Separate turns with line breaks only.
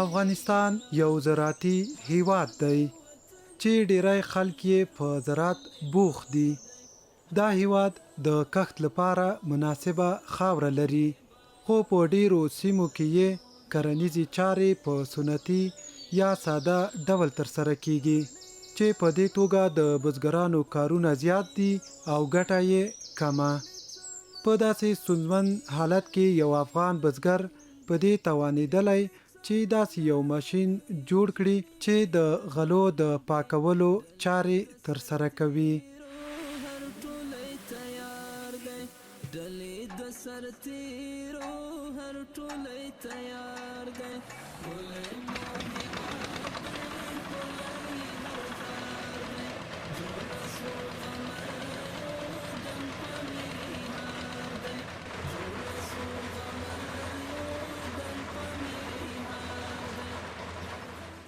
افغانستان یو زراعتي هیواد دی چې ډیری خلک یې په زراعت بوخت دي. دا هیواد د کښت لپاره مناسبه خاوره لري، خو په ډیرو سیمو کې یې کرنیزې چارې په سنتي یا ساده ډول ترسره کیږي، چې په دې توګه د بزګرانو کارونه زیات دي او ګټه یې کمه. په داسې ستونزمن حالت کې یو افغان بزګر په دې توانېدلی چې داسې یو ماشین جوړ کړي چې د غلو د پاکولو چارې ترسره کوي.